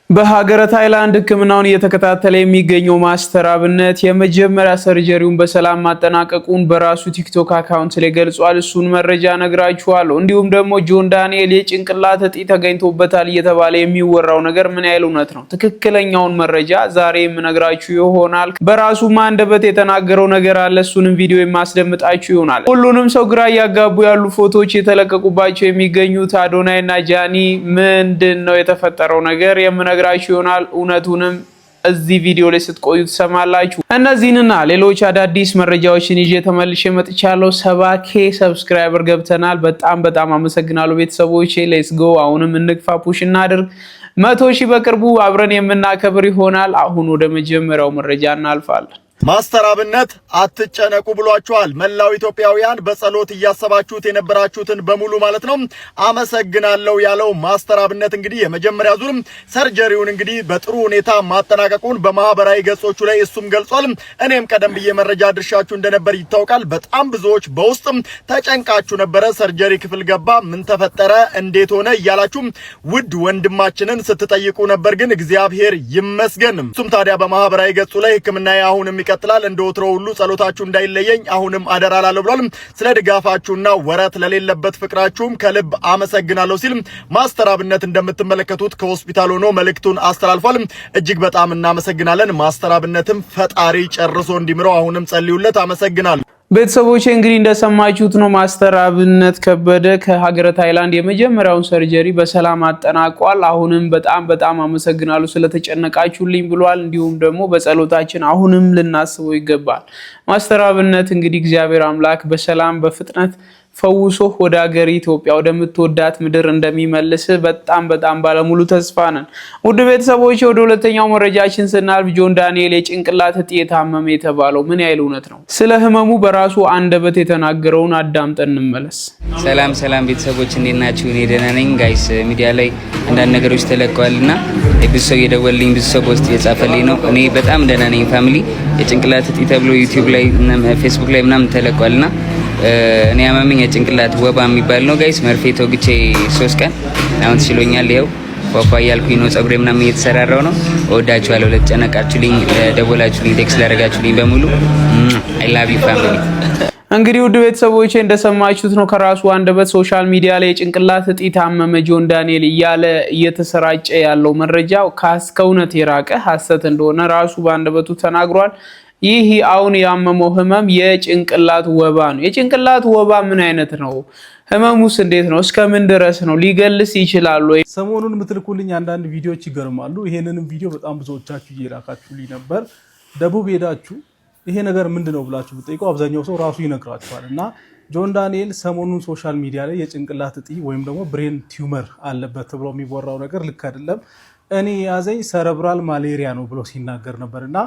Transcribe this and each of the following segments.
በሀገረ ታይላንድ ሕክምናውን እየተከታተለ የሚገኘው ማስተር አብነት የመጀመሪያ surgery ውን በሰላም ማጠናቀቁን በራሱ ቲክቶክ account ላይ ገልጿል። እሱን መረጃ ነግራችኋለሁ። እንዲሁም ደግሞ ጆን ዳንኤል የጭንቅላት እጢ ተገኝቶበታል እየተባለ የሚወራው ነገር ምን ያህል እውነት ነው? ትክክለኛውን መረጃ ዛሬ የምነግራችሁ ይሆናል። በራሱ አንደበት የተናገረው ነገር አለ። እሱንም ቪዲዮ የማስደምጣችሁ ይሆናል። ሁሉንም ሰው ግራ እያጋቡ ያሉ ፎቶዎች የተለቀቁባቸው የሚገኙት አዶናይ እና ጃኒ ምንድን ነው የተፈጠረው ነገር የምነግራችሁ ይሆናል። እውነቱንም እዚህ ቪዲዮ ላይ ስትቆዩ ትሰማላችሁ። እነዚህንና ሌሎች አዳዲስ መረጃዎችን ይዤ ተመልሼ መጥቻለሁ። 70K subscriber ገብተናል። በጣም በጣም አመሰግናለሁ ቤተሰቦቼ። Let's go። አሁንም እንግፋ፣ push እናድርግ። 100,000 በቅርቡ አብረን የምናከብር ይሆናል። አሁን ወደ መጀመሪያው መረጃ እናልፋለን። ማስተር አብነት አትጨነቁ ብሏችኋል። መላው ኢትዮጵያውያን በጸሎት እያሰባችሁት የነበራችሁትን በሙሉ ማለት ነው አመሰግናለሁ ያለው ማስተር አብነት እንግዲህ የመጀመሪያ ዙር surgery ውን እንግዲህ በጥሩ ሁኔታ ማጠናቀቁን በማህበራዊ ገጾቹ ላይ እሱም ገልጿል። እኔም ቀደም ብዬ መረጃ አድርሻችሁ እንደነበር ይታወቃል። በጣም ብዙዎች በውስጥም ተጨንቃችሁ ነበረ። Surgery ክፍል ገባ፣ ምን ተፈጠረ፣ እንዴት ሆነ እያላችሁ ውድ ወንድማችንን ስትጠይቁ ነበር። ግን እግዚአብሔር ይመስገን። እሱም ታዲያ በማህበራዊ ገጹ ላይ ሕክምና አሁንም ይቀጥላል፣ እንደ ወትሮ ሁሉ ጸሎታችሁ እንዳይለየኝ አሁንም አደራ እላለሁ ብሏል። ስለ ድጋፋችሁና ወረት ለሌለበት ፍቅራችሁም ከልብ አመሰግናለሁ ሲል ማስተር አብነት እንደምትመለከቱት ከሆስፒታል ሆኖ መልእክቱን አስተላልፏል። እጅግ በጣም እናመሰግናለን። ማስተር አብነትም ፈጣሪ ጨርሶ እንዲምረው አሁንም ጸልዩለት። አመሰግናለሁ። ቤተሰቦቼ፣ እንግዲህ እንደሰማችሁት ነው። ማስተር አብነት ከበደ ከሀገረ ታይላንድ የመጀመሪያውን surgery በሰላም አጠናቋል። አሁንም በጣም በጣም አመሰግናለሁ ስለተጨነቃችሁልኝ ብሏል። እንዲሁም ደግሞ በጸሎታችን አሁንም ልናስበው ይገባል። ማስተር አብነት እንግዲህ እግዚአብሔር አምላክ በሰላም በፍጥነት ፈውሶ ወደ ሀገር ኢትዮጵያ ወደምትወዳት ምድር እንደሚመልስ በጣም በጣም ባለሙሉ ተስፋ ነን። ውድ ቤተሰቦች፣ ወደ ሁለተኛው መረጃችን ስናልፍ ጆን ዳንኤል የጭንቅላት እጢ የታመመ የተባለው ምን ያህል እውነት ነው? ስለ ህመሙ በራሱ አንደበት የተናገረውን አዳምጠን እንመለስ። ሰላም ሰላም ቤተሰቦች፣ እንዴት ናችሁ? እኔ ደህና ነኝ። Guys፣ ሚዲያ ላይ አንዳንድ ነገሮች ተለቀዋል እና ብዙ ሰው እየደወለልኝ፣ ብዙ ሰው በውስጥ እየጻፈልኝ ነው። እኔ በጣም ደህና ነኝ። Family፣ የጭንቅላት እጢ ተብሎ ዩቲዩብ ላይ፣ ፌስቡክ ላይ ምናምን ተለቋል እና እኔ ያመመኝ የጭንቅላት ወባ የሚባል ነው guys። መርፌ ተወግቼ 3 ቀን፣ አሁን ተሽሎኛል። ይኸው ፏፏ እያልኩኝ ነው። ጸጉሬ ምናምን እየተሰራራው ነው። እወዳችኋለሁ። ለተጨነቃችሁልኝ፣ ለደወላችሁልኝ፣ text ላደረጋችሁልኝ በሙሉ I love you, family። እንግዲህ ውድ ቤተሰቦቼ፣ እንደሰማችሁት ነው ከራሱ አንደበት። Social media ላይ የጭንቅላት እጢ ታመመ ጆን ዳንኤል እያለ እየተሰራጨ ያለው መረጃ ከእውነት የራቀ ሀሰት እንደሆነ ራሱ በአንደበቱ ተናግሯል። ይህ አሁን ያመመው ህመም የጭንቅላት ወባ ነው። የጭንቅላት ወባ ምን አይነት ነው? ህመሙስ እንዴት ነው? እስከ ምን ድረስ ነው? ሊገልስ ይችላል ወይ? ሰሞኑን የምትልኩልኝ አንዳንድ ቪዲዮዎች ይገርማሉ። ይሄንንም ቪዲዮ በጣም ብዙዎቻችሁ እየላካችሁልኝ ነበር። ደቡብ ሄዳችሁ ይሄ ነገር ምንድን ነው ብላችሁ ብትጠይቁ አብዛኛው ሰው ራሱ ይነግራችኋል። እና ጆን ዳንኤል ሰሞኑን social media ላይ የጭንቅላት እጢ ወይም ደግሞ brain tumor አለበት ተብሎ የሚወራው ነገር ልክ አይደለም፣ እኔ የያዘኝ cerebral malaria ነው ብሎ ሲናገር ነበር። እና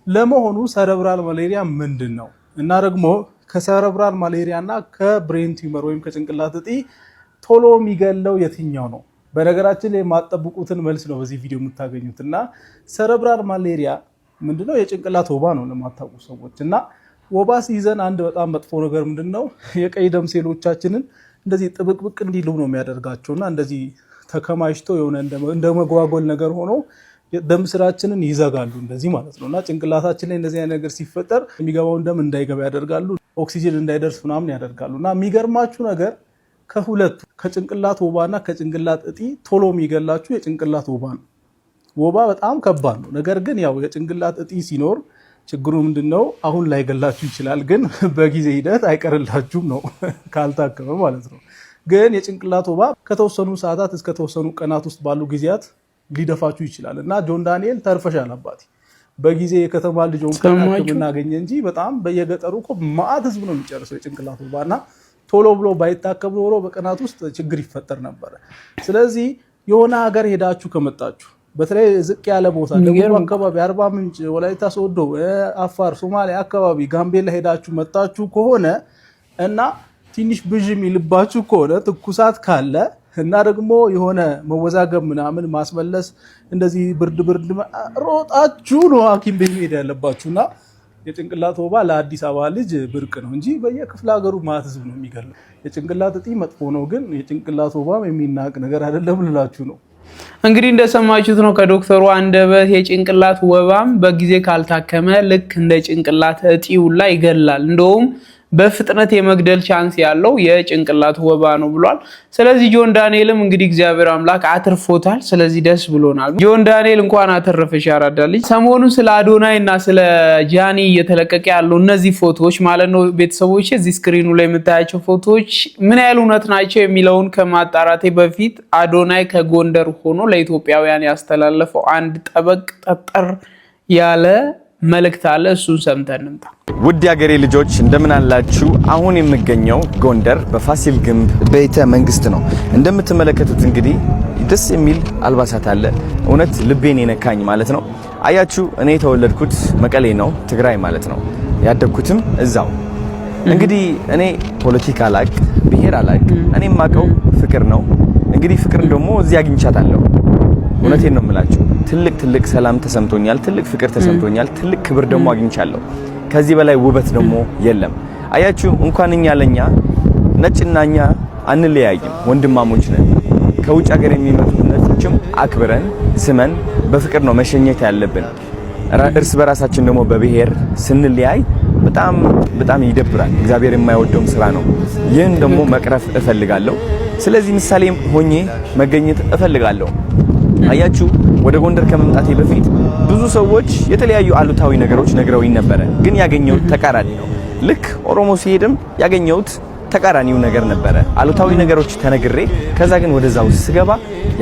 ለመሆኑ cerebral malaria ምንድን ነው? እና ደግሞ ከ cerebral malaria እና ከ brain tumor ወይም ከጭንቅላት እጢ ቶሎ የሚገለው የትኛው ነው? በነገራችን ላይ የማትጠብቁትን መልስ ነው በዚህ ቪዲዮ የምታገኙት። እና cerebral malaria ምንድነው? የጭንቅላት ወባ ነው ለማታውቁ ሰዎች። እና ወባ ሲይዘን አንድ በጣም መጥፎ ነገር ምንድነው? የቀይ ደም ሴሎቻችንን እንደዚህ ጥብቅብቅ እንዲሉ ነው የሚያደርጋቸው እና እንደዚህ ተከማችቶ የሆነ እንደ መጓጎል ነገር ሆኖ ደም ስራችንን ይዘጋሉ እንደዚህ ማለት ነው። እና ጭንቅላታችን ላይ እንደዚህ አይነት ነገር ሲፈጠር የሚገባውን ደም እንዳይገባ ያደርጋሉ፣ ኦክሲጅን እንዳይደርስ ምናምን ያደርጋሉ። እና የሚገርማችሁ ነገር ከሁለቱ ከጭንቅላት ወባና ከጭንቅላት እጢ ቶሎ የሚገላችሁ የጭንቅላት ወባ ነው። ወባ በጣም ከባድ ነው። ነገር ግን ያው የጭንቅላት እጢ ሲኖር ችግሩ ምንድን ነው? አሁን ላይገላችሁ ይችላል፣ ግን በጊዜ ሂደት አይቀርላችሁም ነው ካልታከመ ማለት ነው። ግን የጭንቅላት ወባ ከተወሰኑ ሰዓታት እስከ ተወሰኑ ቀናት ውስጥ ባሉ ጊዜያት ሊደፋችሁ ይችላል። እና ጆን ዳንኤል ተርፈሻል አባቴ። በጊዜ የከተማ ልጅ ሕክምና አገኘ እንጂ በጣም በየገጠሩ እኮ መዓት ህዝብ ነው የሚጨርሰው የጭንቅላት ወባ። እና ቶሎ ብሎ ባይታከም ኖሮ በቀናት ውስጥ ችግር ይፈጠር ነበረ። ስለዚህ የሆነ ሀገር ሄዳችሁ ከመጣችሁ፣ በተለይ ዝቅ ያለ ቦታ ደቡብ አካባቢ፣ አርባ ምንጭ፣ ወላይታ ሶዶ፣ አፋር፣ ሶማሊያ አካባቢ፣ ጋምቤላ ሄዳችሁ መጣችሁ ከሆነ እና ትንሽ ብዥ የሚልባችሁ ከሆነ፣ ትኩሳት ካለ እና ደግሞ የሆነ መወዛገብ ምናምን፣ ማስመለስ፣ እንደዚህ ብርድ ብርድ፣ ሮጣችሁ ነው ሐኪም ቤት መሄድ ያለባችሁ። እና የጭንቅላት ወባ ለአዲስ አበባ ልጅ ብርቅ ነው እንጂ በየክፍለ ሀገሩ ማለት ህዝብ ነው የሚገለው። የጭንቅላት እጢ መጥፎ ነው፣ ግን የጭንቅላት ወባም የሚናቅ ነገር አይደለም ልላችሁ ነው። እንግዲህ እንደሰማችሁት ነው ከዶክተሩ አንደበት። የጭንቅላት ወባም በጊዜ ካልታከመ ልክ እንደ ጭንቅላት እጢ ሁላ ይገላል። እንደውም በፍጥነት የመግደል chance ያለው የጭንቅላት ወባ ነው ብሏል። ስለዚህ ጆን ዳንኤልም እንግዲህ እግዚአብሔር አምላክ አትርፎታል። ስለዚህ ደስ ብሎናል። ጆን ዳንኤል እንኳን አተረፈሽ ያራዳ ልጅ። ሰሞኑን ስለ አዶናይ እና ስለ ጃኒ እየተለቀቀ ያለው እነዚህ ፎቶዎች ማለት ነው ቤተሰቦች፣ እዚህ screen ኑ ላይ የምታያቸው ፎቶዎች ምን ያህል እውነት ናቸው የሚለውን ከማጣራቴ በፊት አዶናይ ከጎንደር ሆኖ ለኢትዮጵያውያን ያስተላለፈው አንድ ጠበቅ ጠጠር ያለ መልእክት አለ። እሱን ሰምተን እንምጣ። ውድ የአገሬ ልጆች እንደምን አላችሁ? አሁን የምገኘው ጎንደር በፋሲል ግንብ ቤተ መንግስት ነው። እንደምትመለከቱት እንግዲህ ደስ የሚል አልባሳት አለ። እውነት ልቤን የነካኝ ማለት ነው። አያችሁ፣ እኔ የተወለድኩት መቀሌ ነው፣ ትግራይ ማለት ነው። ያደግኩትም እዛው። እንግዲህ እኔ ፖለቲካ አላቅ፣ ብሔር አላቅ። እኔ የማውቀው ፍቅር ነው። እንግዲህ ፍቅርን ደግሞ እዚህ አግኝቻታለሁ። እውነቴን ነው የምላችሁ። ትልቅ ትልቅ ሰላም ተሰምቶኛል። ትልቅ ፍቅር ተሰምቶኛል። ትልቅ ክብር ደግሞ አግኝቻለሁ። ከዚህ በላይ ውበት ደግሞ የለም። አያችሁ፣ እንኳን እኛ ለኛ ነጭና እኛ አንለያይም፣ ወንድማሞች ነን። ከውጭ ሀገር የሚመጡ ነጮችም አክብረን ስመን በፍቅር ነው መሸኘት ያለብን። እርስ በራሳችን ደግሞ በብሔር ስንለያይ በጣም በጣም ይደብራል። እግዚአብሔር የማይወደውም ስራ ነው። ይህን ደግሞ መቅረፍ እፈልጋለሁ። ስለዚህ ምሳሌ ሆኜ መገኘት እፈልጋለሁ። አያችሁ፣ ወደ ጎንደር ከመምጣቴ በፊት ብዙ ሰዎች የተለያዩ አሉታዊ ነገሮች ነግረውኝ ነበረ፣ ግን ያገኘሁት ተቃራኒ ነው። ልክ ኦሮሞ ሲሄድም ያገኘሁት ተቃራኒው ነገር ነበረ። አሉታዊ ነገሮች ተነግሬ ከዛ ግን ወደዛው ስገባ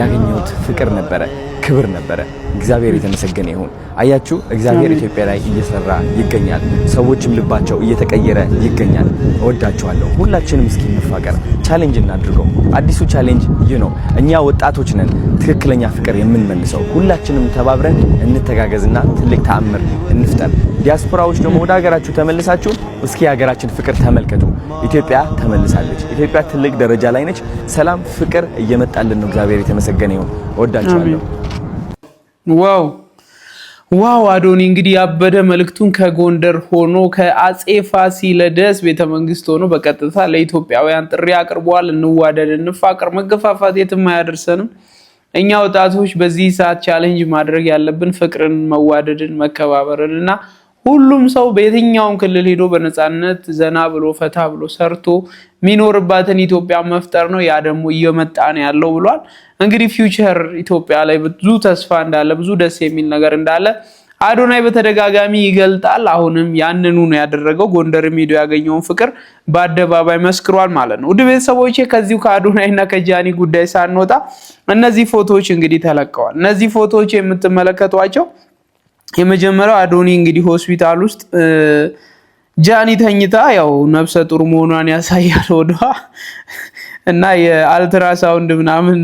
ያገኘሁት ፍቅር ነበረ፣ ክብር ነበረ። እግዚአብሔር የተመሰገነ ይሁን። አያችሁ፣ እግዚአብሔር ኢትዮጵያ ላይ እየሰራ ይገኛል። ሰዎችም ልባቸው እየተቀየረ ይገኛል። እወዳችኋለሁ። ሁላችንም እስኪ እንፋቀር፣ challenge እናድርገው። አዲሱ challenge ይህ ነው። እኛ ወጣቶች ነን ትክክለኛ ፍቅር የምንመልሰው። ሁላችንም ተባብረን እንተጋገዝና ትልቅ ተአምር እንፍጠር። ዲያስፖራዎች ደግሞ ወደ ሀገራችሁ ተመልሳችሁ እስኪ የሀገራችን ፍቅር ተመልከቱ። ኢትዮጵያ ተመልሳለች። ኢትዮጵያ ትልቅ ደረጃ ላይ ነች። ሰላም፣ ፍቅር እየመጣልን ነው። እግዚአብሔር የተመሰገነ ይሁን። እወዳችኋለሁ። Wow wow! አዶኒ እንግዲህ ያበደ መልእክቱን ከጎንደር ሆኖ ከአጼ ፋሲለደስ ቤተመንግስት ሆኖ በቀጥታ ለኢትዮጵያውያን ጥሪ አቅርበዋል። እንዋደድ፣ እንፋቅር፣ መገፋፋት የትም አያደርሰንም። እኛ ወጣቶች በዚህ ሰዓት challenge ማድረግ ያለብን ፍቅርን፣ መዋደድን፣ መከባበርን እና ሁሉም ሰው በየትኛውም ክልል ሄዶ በነፃነት ዘና ብሎ ፈታ ብሎ ሰርቶ የሚኖርባትን ኢትዮጵያ መፍጠር ነው። ያ ደግሞ እየመጣ ነው ያለው ብሏል። እንግዲህ future ኢትዮጵያ ላይ ብዙ ተስፋ እንዳለ፣ ብዙ ደስ የሚል ነገር እንዳለ አዶናይ በተደጋጋሚ ይገልጣል። አሁንም ያንኑ ነው ያደረገው። ጎንደርም ሄዶ ያገኘውን ፍቅር በአደባባይ መስክሯል ማለት ነው። ውድ ቤተሰቦቼ፣ ከዚሁ ከአዶናይ እና ከጃኒ ጉዳይ ሳንወጣ እነዚህ ፎቶዎች እንግዲህ ተለቀዋል። እነዚህ ፎቶዎች የምትመለከቷቸው የመጀመሪያው አዶኒ እንግዲህ ሆስፒታል ውስጥ ጃኒ ተኝታ ያው ነፍሰ ጡር መሆኗን ያሳያል ወዷ እና የአልትራሳውንድ ምናምን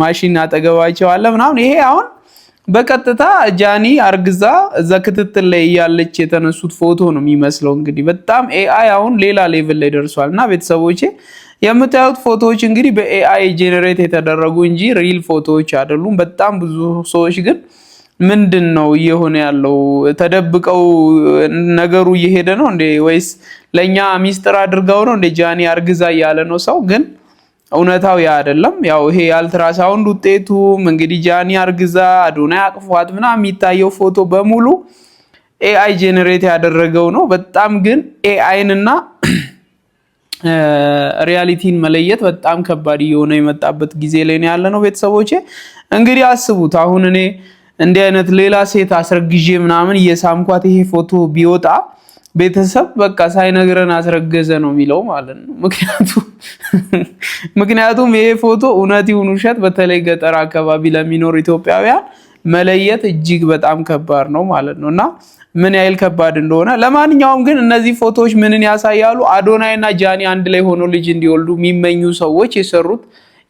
ማሽን አጠገባቸው አለ ምናምን። ይሄ አሁን በቀጥታ ጃኒ አርግዛ እዛ ክትትል ላይ እያለች የተነሱት ፎቶ ነው የሚመስለው። እንግዲህ በጣም AI አሁን ሌላ level ላይ ደርሷል። እና ቤተሰቦቼ፣ የምታዩት ፎቶዎች እንግዲህ በ AI generate የተደረጉ እንጂ real ፎቶዎች አይደሉም። በጣም ብዙ ሰዎች ግን ምንድን ነው እየሆነ ያለው? ተደብቀው ነገሩ እየሄደ ነው እንዴ? ወይስ ለእኛ ሚስጥር አድርገው ነው እንዴ? ጃኒ አርግዛ እያለ ነው ሰው፣ ግን እውነታው ያ አይደለም። ያው ይሄ የአልትራሳውንድ ውጤቱም እንግዲህ ጃኒ አርግዛ አዶናይ አቅፏት ምናምን የሚታየው ፎቶ በሙሉ AI generate ያደረገው ነው። በጣም ግን AI ን እና reality ን መለየት በጣም ከባድ እየሆነ የመጣበት ጊዜ ላይ ነው ያለነው። ቤተሰቦቼ፣ እንግዲህ አስቡት፣ አሁን እኔ እንዲህ አይነት ሌላ ሴት አስረግዤ ምናምን እየሳምኳት ይሄ ፎቶ ቢወጣ ቤተሰብ በቃ ሳይነግረን አስረገዘ ነው የሚለው ማለት ነው። ምክንያቱም ይሄ ፎቶ እውነት ይሁን ውሸት በተለይ ገጠር አካባቢ ለሚኖሩ ኢትዮጵያውያን መለየት እጅግ በጣም ከባድ ነው ማለት ነው እና ምን ያህል ከባድ እንደሆነ። ለማንኛውም ግን እነዚህ ፎቶዎች ምንን ያሳያሉ? አዶናይ እና ጃኒ አንድ ላይ ሆኖ ልጅ እንዲወልዱ የሚመኙ ሰዎች የሰሩት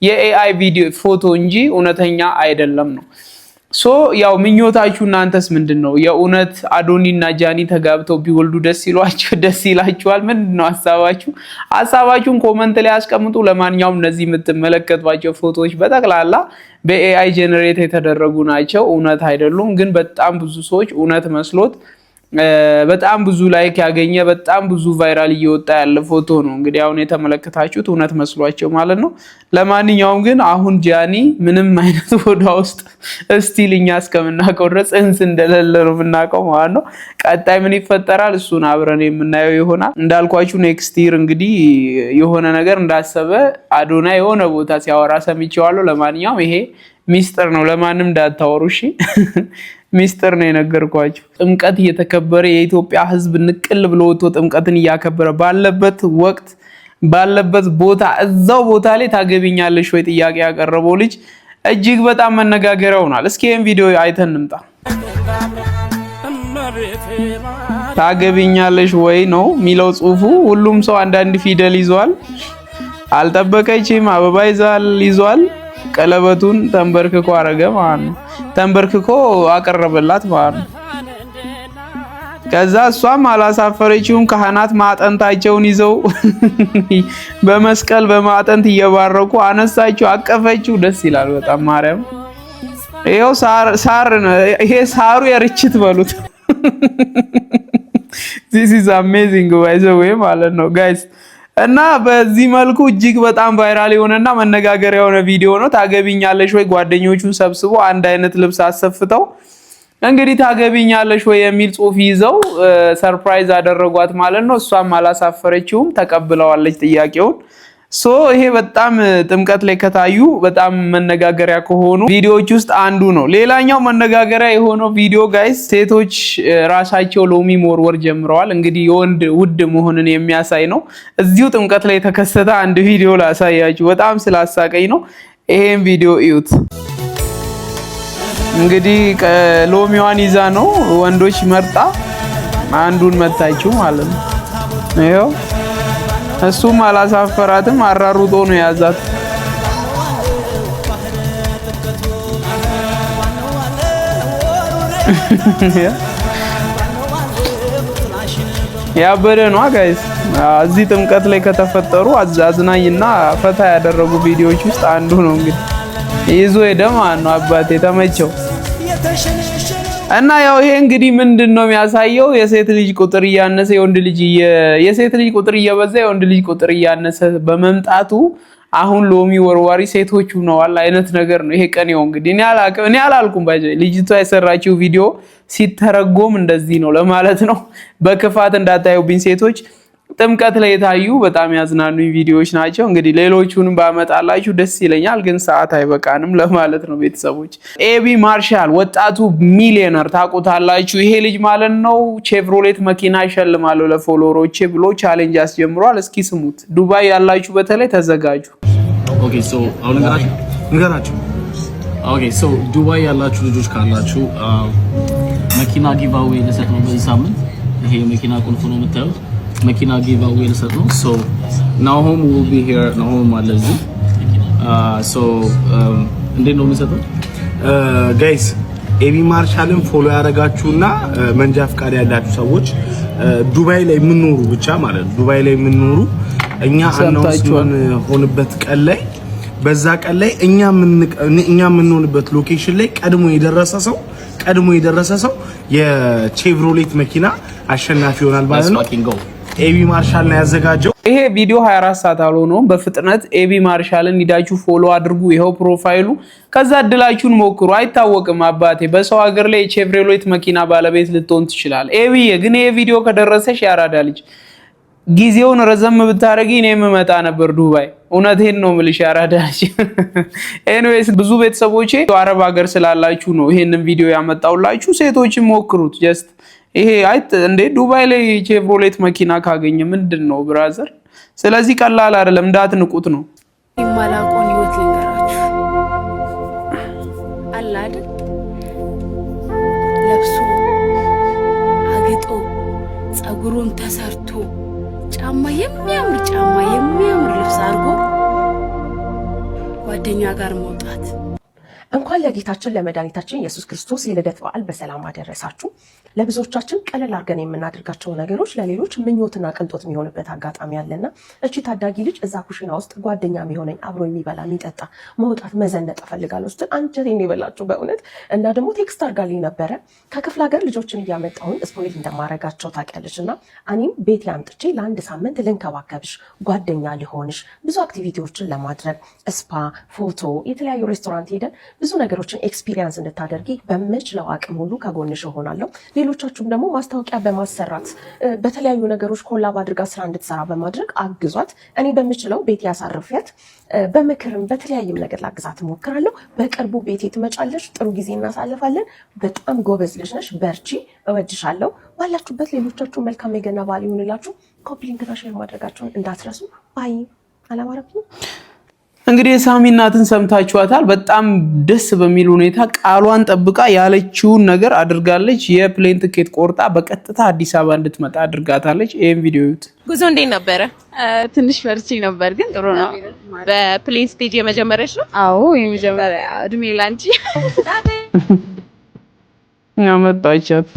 የ AI ቪዲዮ ፎቶ እንጂ እውነተኛ አይደለም ነው። So ያው ምኞታችሁ እናንተስ ምንድን ነው? የእውነት አዶኒ እና ጃኒ ተጋብተው ቢወልዱ ደስ ይሏችሁ ደስ ይላችኋል? ምንድን ነው ሀሳባችሁ? ሀሳባችሁን comment ላይ አስቀምጡ። ለማንኛውም እነዚህ የምትመለከቷቸው ፎቶዎች በጠቅላላ በ AI generate የተደረጉ ናቸው፣ እውነት አይደሉም። ግን በጣም ብዙ ሰዎች እውነት መስሎት በጣም ብዙ like ያገኘ፣ በጣም ብዙ viral እየወጣ ያለ ፎቶ ነው። እንግዲህ አሁን የተመለከታችሁት እውነት መስሏቸው ማለት ነው። ለማንኛውም ግን አሁን ጃኒ ምንም አይነት ሆዷ ውስጥ still እኛ እስከምናውቀው ድረስ ጽንስ እንደሌለ ነው የምናውቀው ማለት ነው። ቀጣይ ምን ይፈጠራል እሱን አብረን የምናየው ይሆናል። እንዳልኳችሁ next year እንግዲህ የሆነ ነገር እንዳሰበ አዶናይ የሆነ ቦታ ሲያወራ ሰምቼዋለሁ። ለማንኛውም ይሄ ሚስጥር ነው፣ ለማንም እንዳታወሩ እሺ። ሚስጥር ነው የነገርኳችሁ። ጥምቀት እየተከበረ፣ የኢትዮጵያ ሕዝብ ንቅል ብሎ ወጥቶ ጥምቀትን እያከበረ ባለበት ወቅት፣ ባለበት ቦታ፣ እዛው ቦታ ላይ ታገቢኛለሽ ወይ ጥያቄ ያቀረበው ልጅ እጅግ በጣም መነጋገሪያ ሆኗል። እስኪ ይህን ቪዲዮ አይተን እንምጣ። ታገቢኛለሽ ወይ ነው የሚለው ጽሁፉ። ሁሉም ሰው አንዳንድ ፊደል ይዟል። አልጠበቀችም። አበባ ይዟል ይዟል። ቀለበቱን ተንበርክኮ አረገ ማለት ነው። ተንበርክኮ አቀረበላት ማለት ነው። ከዛ እሷም አላሳፈረችውም። ካህናት ማዕጠንታቸውን ይዘው በመስቀል በማዕጠንት እየባረኩ አነሳችው፣ አቀፈችው። ደስ ይላል በጣም፣ ማርያም። ይኸው ሳር፣ ይሄ ሳሩ የርችት በሉት። This is amazing by the way ማለት ነው guys። እና በዚህ መልኩ እጅግ በጣም viral የሆነና መነጋገሪያ የሆነ ቪዲዮ ነው። ታገቢኛለሽ ወይ፣ ጓደኞቹን ሰብስቦ አንድ አይነት ልብስ አሰፍተው እንግዲህ ታገቢኛለሽ ወይ የሚል ጽሁፍ ይዘው surprise አደረጓት ማለት ነው። እሷም አላሳፈረችውም፣ ተቀብለዋለች ጥያቄውን። So ይሄ በጣም ጥምቀት ላይ ከታዩ በጣም መነጋገሪያ ከሆኑ ቪዲዮዎች ውስጥ አንዱ ነው። ሌላኛው መነጋገሪያ የሆነው ቪዲዮ guys፣ ሴቶች ራሳቸው ሎሚ መወርወር ጀምረዋል። እንግዲህ የወንድ ውድ መሆንን የሚያሳይ ነው። እዚሁ ጥምቀት ላይ የተከሰተ አንድ ቪዲዮ ላሳያችሁ፣ በጣም ስላሳቀኝ ነው። ይሄን ቪዲዮ እዩት። እንግዲህ ሎሚዋን ይዛ ነው፣ ወንዶች መርጣ አንዱን መታችው ማለት ነው። ይኸው እሱም አላሳፈራትም፣ አራሩጦ ነው የያዛት። ያበደ ነው guys። እዚህ ጥምቀት ላይ ከተፈጠሩ አዝናኝና ፈታ ያደረጉ ቪዲዮዎች ውስጥ አንዱ ነው። እንግዲህ ይዞ ሄደ ማለት ነው። አባቴ ተመቸው። እና ያው ይሄ እንግዲህ ምንድን ነው የሚያሳየው? የሴት ልጅ ቁጥር እያነሰ የወንድ ልጅ፣ የሴት ልጅ ቁጥር እየበዛ የወንድ ልጅ ቁጥር እያነሰ በመምጣቱ አሁን ሎሚ ወርዋሪ ሴቶች ሆነዋል አይነት ነገር ነው። ይሄ ቀን ይኸው እንግዲህ እኔ አላውቅም፣ እኔ አላልኩም። ባይ ልጅቷ የሰራችው ቪዲዮ ሲተረጎም እንደዚህ ነው ለማለት ነው። በክፋት እንዳታዩብኝ ሴቶች። ጥምቀት ላይ የታዩ በጣም ያዝናኑኝ ቪዲዮዎች ናቸው። እንግዲህ ሌሎቹንም ባመጣላችሁ ደስ ይለኛል፣ ግን ሰዓት አይበቃንም ለማለት ነው። ቤተሰቦች፣ ኤቢ ማርሻል ወጣቱ ሚሊዮነር ታውቁታላችሁ። ይሄ ልጅ ማለት ነው ቼቭሮሌት መኪና ይሸልማለሁ ለ follower ኦቼ ብሎ challenge አስጀምሯል። እስኪ ስሙት። ዱባይ ያላችሁ በተለይ ተዘጋጁ። Okay, so አሁን ልንገራችሁ ንገራቸው። Okay, so ዱባይ ያላችሁ ልጆች ካላችሁ መኪና giveaway ልሰጥ ነው በዚህ ሳምንት። ይሄ የመኪና ቁልፍ ነው የምታዩት። መኪና giveaway ልሰጥ ነው። So ናሆም will be here። ናሆም አለ እዚህ። So እንዴት ነው የምንሰጠው? Guys፣ ኤቢ ማርሻልን follow ያደረጋችሁና መንጃ ፍቃድ ያላችሁ ሰዎች፣ ዱባይ ላይ የምንኖሩ ብቻ ማለት ነው። ዱባይ ላይ የምንኖሩ እኛ announce የምንሆንበት ቀን ላይ፣ በዛ ቀን ላይ እኛ የምንሆንበት location ላይ ቀድሞ የደረሰ ሰው የቼቭሮሌት መኪና አሸናፊ ይሆናል ማለት ነው። ኤቢ ማርሻል ነው ያዘጋጀው። ይሄ ቪዲዮ 24 ሰዓት አልሆነውም። በፍጥነት ኤቢ ማርሻልን ሂዳችሁ follow አድርጉ። ይኸው profile ኡ። ከዛ እድላችሁን ሞክሩ። አይታወቅም አባቴ፣ በሰው ሀገር ላይ የቼቭሮሌት መኪና ባለቤት ልትሆን ትችላል። ኤቢዬ ግን ይሄ ቪዲዮ ከደረሰሽ፣ ያራዳ ልጅ፣ ጊዜውን ረዘም ብታደርጊ እኔ የምመጣ ነበር ዱባይ። እውነቴን ነው የምልሽ ያራዳ ልጅ። Anyways፣ ብዙ ቤተሰቦቼ አረብ ሀገር ስላላችሁ ነው ይሄንን ቪዲዮ ያመጣውላችሁ። ሴቶችን ሞክሩት። Just ይሄ አይ እንዴ፣ ዱባይ ላይ ቼቭሮሌት መኪና ካገኘ ምንድን ነው brother? ስለዚህ ቀላል አይደለም፣ እንዳትንቁት ነው። የማላውቀውን ህይወት ልንገራችሁ። አለ አይደል፣ ለብሶ አግጦ ጸጉሩን ተሰርቶ ጫማ፣ የሚያምር ጫማ፣ የሚያምር ልብስ አድርጎ ጓደኛ ጋር መውጣት። እንኳን ለጌታችን ለመድኃኒታችን ኢየሱስ ክርስቶስ የልደት በዓል በሰላም አደረሳችሁ። ለብዙዎቻችን ቀለል አድርገን የምናደርጋቸው ነገሮች ለሌሎች ምኞትና ቅንጦት የሚሆንበት አጋጣሚ አለና እቺ ታዳጊ ልጅ እዛ ኩሽና ውስጥ ጓደኛ የሚሆነኝ፣ አብሮ የሚበላ የሚጠጣ፣ መውጣት መዘነጥ እፈልጋለሁ ስትል አንጀቴን የበላችሁ በእውነት። እና ደግሞ text አድርጋልኝ ነበረ። ከክፍለ ሀገር ልጆችን እያመጣሁኝ spoil እንደማረጋቸው ታውቂያለሽ። እና እኔም ቤት አምጥቼ ለአንድ ሳምንት ልንከባከብሽ፣ ጓደኛ ሊሆንሽ፣ ብዙ activity ዎችን ለማድረግ spa፣ ፎቶ፣ የተለያዩ ሬስቶራንት ሄደን ብዙ ነገሮችን experience እንድታደርጊ በምችለው አቅም ሁሉ ከጎንሽ እሆናለሁ። ሌሎቻችሁም ደግሞ ማስታወቂያ በማሰራት፣ በተለያዩ ነገሮች collab አድርጋ ስራ እንድትሰራ በማድረግ አግዟት። እኔ በምችለው ቤት ያሳርፊያት፣ በምክርም በተለያየም ነገር ላግዛት እሞክራለሁ። በቅርቡ ቤቴ ትመጫለሽ፣ ጥሩ ጊዜ እናሳልፋለን። በጣም ጎበዝ ልጅ ነሽ፣ በርቺ፣ እወድሻለሁ። ባላችሁበት ሌሎቻችሁ መልካም የገና በዓል ይሁንላችሁ። Copy link ና share ማድረጋችሁን እንዳትረሱ። Bye። አላማረብኝም። እንግዲህ የሳሚ እናትን ሰምታችኋታል። በጣም ደስ በሚል ሁኔታ ቃሏን ጠብቃ ያለችውን ነገር አድርጋለች። የ plane ትኬት ቆርጣ በቀጥታ አዲስ አበባ እንድትመጣ አድርጋታለች። ይህም ቪዲዮ ይዩት። ጉዞ እንዴት ነበረ? ትንሽ ፈርቼ ነበር፣ ግን ጥሩ ነው። በ plane stage የመጀመሪያሽ ነው? አዎ፣ የመጀመሪያ። እድሜ ላንቺ። ያመጣቻት።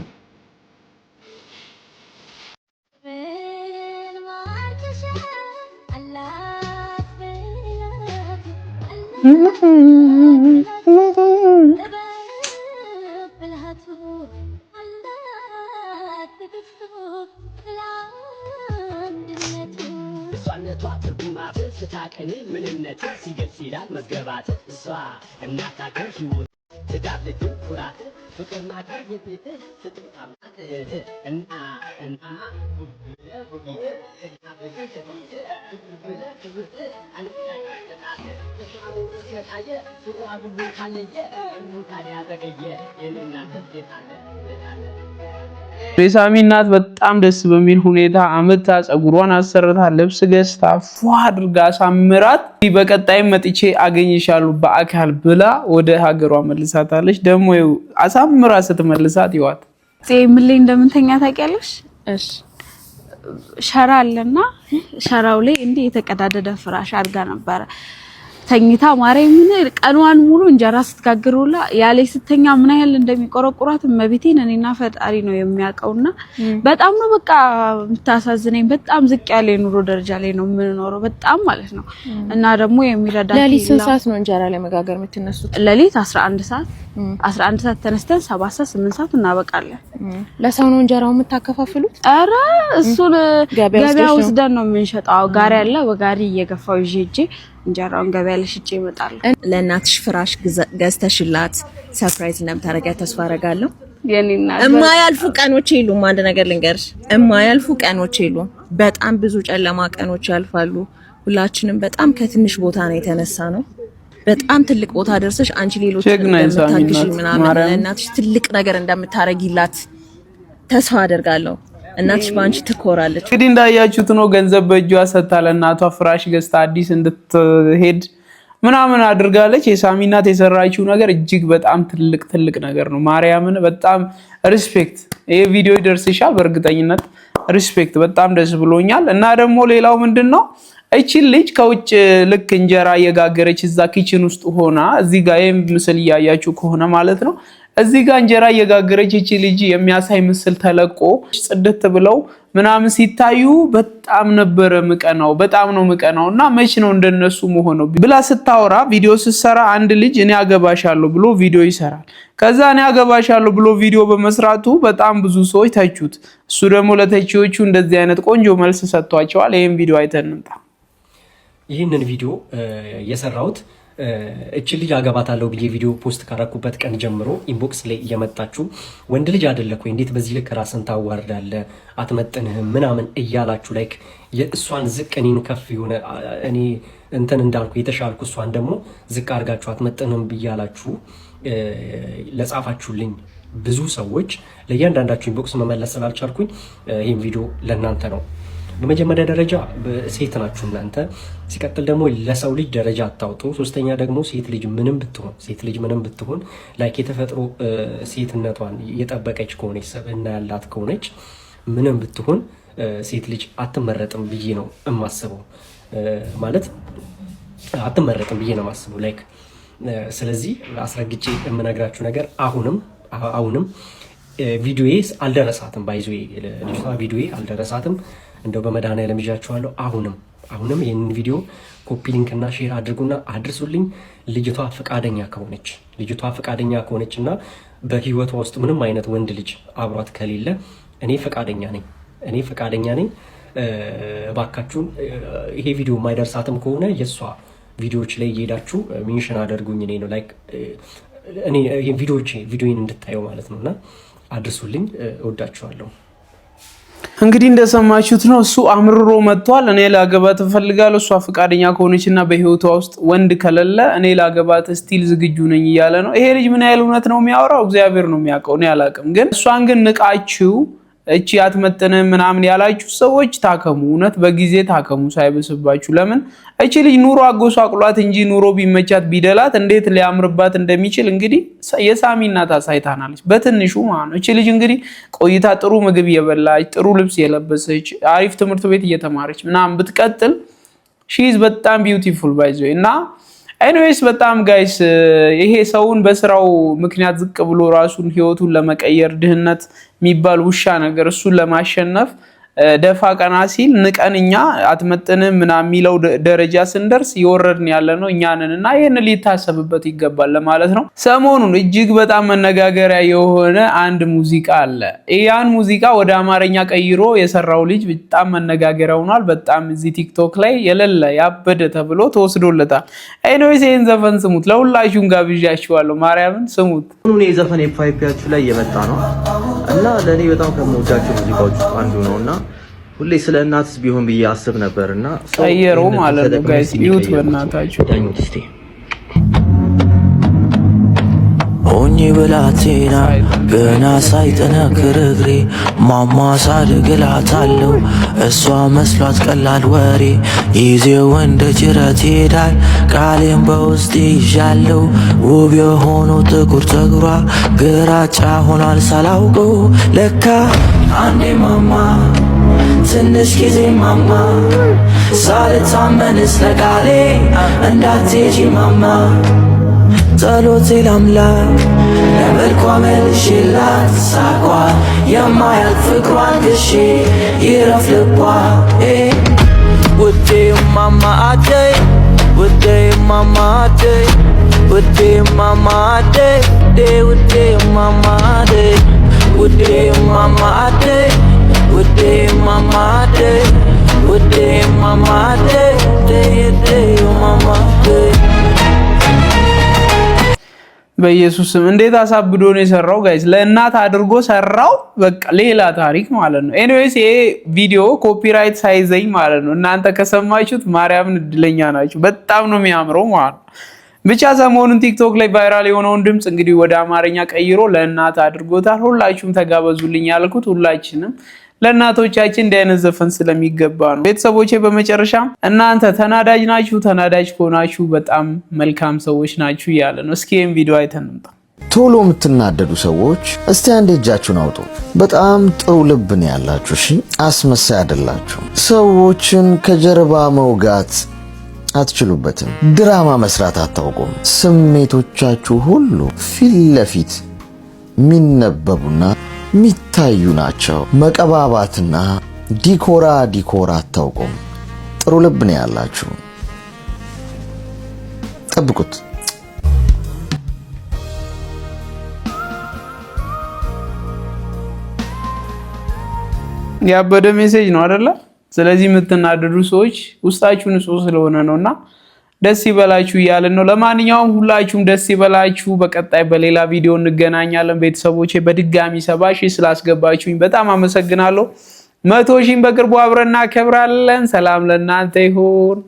የሳሚ እናት በጣም ደስ በሚል ሁኔታ አምጥታ፣ ፀጉሯን አሰርታ፣ ልብስ ገዝታ፣ ፏ አድርጋ አሳምራት በቀጣይም መጥቼ አገኝሻለሁ በአካል ብላ ወደ ሀገሯ መልሳታለች። ደግሞ አሳምራ ስትመልሳት ይዋት። ምን ላይ እንደምንተኛ ታውቂያለሽ? እሺ፣ ሸራ አለና ሸራው ላይ እንዲህ የተቀዳደደ ፍራሽ አድርጋ ነበረ ተኝታ። ማርያምን፣ ቀኗን ሙሉ እንጀራ ስትጋግሩላ ያለች ስተኛ ምን ያህል እንደሚቆረቁራት እመቤቴን እኔና ፈጣሪ ነው የሚያውቀውና በጣም ነው በቃ የምታሳዝነኝ። በጣም ዝቅ ያለ የኑሮ ደረጃ ላይ ነው የምንኖረው፣ በጣም ማለት ነው። እና ደግሞ የሚረዳ ሌሊት ስንት ሰዓት ነው እንጀራ ለመጋገር የምትነሱት? ሌሊት 11 ሰዓት፣ 11 ሰዓት ተነስተን 7 ሰዓት፣ 8 ሰዓት እናበቃለን። ለሰው ነው እንጀራው የምታከፋፍሉት? ኧረ እሱን ገበያ ወስደን ነው የምንሸጠው። ጋሪ አለ፣ በጋሪ እየገፋው ይዤ ሄጄ እንጀራውን ገበያ ላይ ሽጬ እመጣለሁ። ለእናትሽ ፍራሽ ገዝተሽላት surprise እንደምታደርጊያት ተስፋ አደርጋለሁ። የኔና እማያልፉ ቀኖች የሉም። አንድ ነገር ልንገርሽ፣ እማያልፉ ቀኖች የሉም። በጣም ብዙ ጨለማ ቀኖች ያልፋሉ። ሁላችንም በጣም ከትንሽ ቦታ ነው የተነሳነው። በጣም ትልቅ ቦታ ደርሰሽ አንቺ ሌሎች እንደምታግዢ ምናምን፣ ለእናትሽ ትልቅ ነገር እንደምታረጊላት ተስፋ አደርጋለሁ። እናትሽ በአንቺ ትኮራለች። እንግዲህ እንዳያችሁት ነው። ገንዘብ በእጇ ሰጥታ ለእናቷ ፍራሽ ገዝታ አዲስ እንድትሄድ ምናምን አድርጋለች። የሳሚ እናት የሰራችው ነገር እጅግ በጣም ትልቅ ትልቅ ነገር ነው። ማርያምን፣ በጣም respect። ይሄ ቪዲዮ ይደርስሻል በእርግጠኝነት። Respect፣ በጣም ደስ ብሎኛል። እና ደግሞ ሌላው ምንድን ነው፣ እቺን ልጅ ከውጭ ልክ እንጀራ እየጋገረች እዛ kitchen ውስጥ ሆና፣ እዚህ ጋር ይህም ምስል እያያችሁ ከሆነ ማለት ነው፣ እዚህ ጋር እንጀራ እየጋገረች እቺ ልጅ የሚያሳይ ምስል ተለቆ ጽድት ብለው ምናምን ሲታዩ በጣም ነበረ ምቀናው፣ በጣም ነው ምቀናው። እና መች ነው እንደነሱ መሆነው ብላ ስታወራ፣ ቪዲዮ ስትሰራ አንድ ልጅ እኔ አገባሻለሁ ብሎ ቪዲዮ ይሰራል። ከዛ እኔ አገባሻለሁ ብሎ ቪዲዮ በመስራቱ በጣም ብዙ ሰዎች ተቹት። እሱ ደግሞ ለተቺዎቹ እንደዚህ አይነት ቆንጆ መልስ ሰጥቷቸዋል። ይህም ቪዲዮ አይተን እንምጣ። ይህንን ቪዲዮ የሰራሁት እችን ልጅ አገባታለሁ ብዬ ቪዲዮ post ካረኩበት ቀን ጀምሮ inbox ላይ እየመጣችሁ ወንድ ልጅ አይደለክ ወይ፣ እንዴት በዚህ ልክ ራስን ታዋርዳለህ፣ አትመጥንህም ምናምን እያላችሁ like የእሷን ዝቅ እኔን ከፍ የሆነ እኔ እንትን እንዳልኩ የተሻልኩ እሷን ደግሞ ዝቅ አድርጋችሁ አትመጥንህም እያላችሁ ለጻፋችሁልኝ ብዙ ሰዎች ለእያንዳንዳችሁ inbox መመለስ ስላልቻልኩኝ ይህም ቪዲዮ ለእናንተ ነው። በመጀመሪያ ደረጃ ሴት ናችሁ እናንተ። ሲቀጥል ደግሞ ለሰው ልጅ ደረጃ አታውጡ። ሶስተኛ ደግሞ ሴት ልጅ ምንም ብትሆን፣ ሴት ልጅ ምንም ብትሆን like የተፈጥሮ ሴትነቷን የጠበቀች ከሆነች፣ ሰብዕና ያላት ከሆነች ምንም ብትሆን ሴት ልጅ አትመረጥም ብዬ ነው እማስበው። ማለት አትመረጥም ብዬ ነው የማስበው። Like ስለዚህ አስረግጬ የምነግራችሁ ነገር አሁንም አሁንም ቪዲዮዬ አልደረሳትም። By the way ልጅቷ ቪዲዮዬ አልደረሳትም። እንደው በመድኃኒዓለም ይዣችኋለሁ። አሁንም አሁንም ይህንን ቪዲዮ copy link እና share አድርጉና አድርሱልኝ። ልጅቷ ፈቃደኛ ከሆነች እና በህይወቷ ውስጥ ምንም አይነት ወንድ ልጅ አብሯት ከሌለ እኔ ፈቃደኛ ነኝ። እኔ ፈቃደኛ ነኝ። እባካችሁን ይሄ ቪዲዮ የማይደርሳትም ከሆነ የእሷ ቪዲዮዎች ላይ እየሄዳችሁ mention አድርጉኝ። እኔ ነው like እኔ ቪዲዮን እንድታየው ማለት ነው እና አድርሱልኝ። እወዳችኋለሁ። እንግዲህ እንደሰማችሁት ነው። እሱ አምርሮ መጥቷል። እኔ ላገባት እፈልጋለሁ፣ እሷ ፈቃደኛ ከሆነች እና በህይወቷ ውስጥ ወንድ ከሌለ እኔ ላገባት still ዝግጁ ነኝ እያለ ነው። ይሄ ልጅ ምን ያህል እውነት ነው የሚያወራው እግዚአብሔር ነው የሚያውቀው፣ እኔ አላውቅም። ግን እሷን ግን ንቃችሁ እቺ አትመጥንም ምናምን ያላችሁ ሰዎች ታከሙ፣ እውነት በጊዜ ታከሙ ሳይብስባችሁ። ለምን እቺ ልጅ ኑሮ አጎሳቅሏት እንጂ ኑሮ ቢመቻት ቢደላት እንዴት ሊያምርባት እንደሚችል እንግዲህ የሳሚ እናት አሳይታናለች፣ በትንሹ ማለት ነው። እቺ ልጅ እንግዲህ ቆይታ ጥሩ ምግብ እየበላች፣ ጥሩ ልብስ እየለበሰች፣ አሪፍ ትምህርት ቤት እየተማረች ምናምን ብትቀጥል she's በጣም beautiful by the way። እና anyways በጣም guys ይሄ ሰውን በስራው ምክንያት ዝቅ ብሎ ራሱን ህይወቱን ለመቀየር፣ ድህነት የሚባል ውሻ ነገር እሱን ለማሸነፍ ደፋ ቀና ሲል ንቀን እኛ አትመጥንም ምናምን የሚለው ደረጃ ስንደርስ እየወረድን ያለ ነው እኛ ነን እና ይህን ሊታሰብበት ይገባል ለማለት ነው። ሰሞኑን እጅግ በጣም መነጋገሪያ የሆነ አንድ ሙዚቃ አለ። ያን ሙዚቃ ወደ አማርኛ ቀይሮ የሰራው ልጅ በጣም መነጋገሪያ ሆኗል። በጣም እዚህ ቲክቶክ ላይ የሌለ ያበደ ተብሎ ተወስዶለታል። Anyways ይህን ዘፈን ስሙት፣ ለሁላችሁም ጋብዣችኋለሁ። ማርያምን ስሙት። የዘፈን FYP ያችሁ ላይ የመጣ ነው እና ለእኔ በጣም ከምወዳቸው ሙዚቃዎች ውስጥ አንዱ ነው እና ሁሌ ስለ እናትስ ቢሆን ብዬ አስብ ነበር እና ቀየረው ማለት ነው። Guys እዩት በእናታችሁ። ዳኙት እስቲ። ሆኜ ብላቴና ገና ሳይጠነክር እግሬ ማማ ሳድግላታለሁ፣ እሷ መስሏት ቀላል ወሬ። ጊዜው እንደ ጅረት ይሄዳል፣ ቃሌም በውስጤ ይዣለው። ውብ የሆነው ጥቁር ፀጉሯ ግራጫ ሆኗል ሳላውቀው። ለካ አንዴ ማማ ትንሽ ጊዜ ማማ ሳልታመንስ ለቃሌ እንዳትሄጂ ማማ። ጸሎቴ ላምላክ ለመልኳ መልሽላት ሳቋ የማያልቅ ፍቅሯን ክሼ ይረፍ ልቧ። ውዴ ማማ አደይ፣ ውዴ ማማ አደይ፣ ውዴ ማማ አደይ፣ ውዴ ማማ አደይ፣ ውዴ ማማ አደይ፣ ውዴ ማማ አደይ፣ ውዴ ማማ አደይ፣ ውዴ ማማ አደይ። በኢየሱስ ስም እንዴት አሳብዶ ነው የሰራው guys! ለእናት አድርጎ ሰራው። በቃ ሌላ ታሪክ ማለት ነው። Anyways ይሄ ቪዲዮ copyright ሳይዘኝ ማለት ነው። እናንተ ከሰማችሁት ማርያምን እድለኛ ናችሁ። በጣም ነው የሚያምረው ማለት ነው። ብቻ ሰሞኑን ቲክቶክ ላይ viral የሆነውን ድምፅ እንግዲህ ወደ አማርኛ ቀይሮ ለእናት አድርጎታል። ሁላችሁም ተጋበዙልኝ ያልኩት ሁላችንም ለእናቶቻችን እንዲህ አይነት ዘፈን ስለሚገባ ነው። ቤተሰቦቼ በመጨረሻም እናንተ ተናዳጅ ናችሁ? ተናዳጅ ከሆናችሁ በጣም መልካም ሰዎች ናችሁ እያለ ነው። እስኪ ይህም ቪዲዮ አይተን እንምጣ። ቶሎ የምትናደዱ ሰዎች እስቲ አንድ እጃችሁን አውጡ። በጣም ጥሩ ልብ ነው ያላችሁ። እሺ፣ አስመሳይ አይደላችሁ። ሰዎችን ከጀርባ መውጋት አትችሉበትም። ድራማ መስራት አታውቁም። ስሜቶቻችሁ ሁሉ ፊት ለፊት የሚነበቡና የሚታዩ ናቸው። መቀባባትና ዲኮራ ዲኮራ አታውቁም። ጥሩ ልብ ነው ያላችሁ። ጠብቁት። ያበደ message ነው አይደለ? ስለዚህ የምትናደዱ ሰዎች ውስጣችሁ ንጹህ ስለሆነ ነውና ደስ ይበላችሁ እያልን ነው። ለማንኛውም ሁላችሁም ደስ ይበላችሁ። በቀጣይ በሌላ ቪዲዮ እንገናኛለን። ቤተሰቦቼ በድጋሚ 70,000 ስላስገባችሁኝ በጣም አመሰግናለሁ። 100,000ን በቅርቡ አብረን እናከብራለን። ሰላም ለእናንተ ይሁን።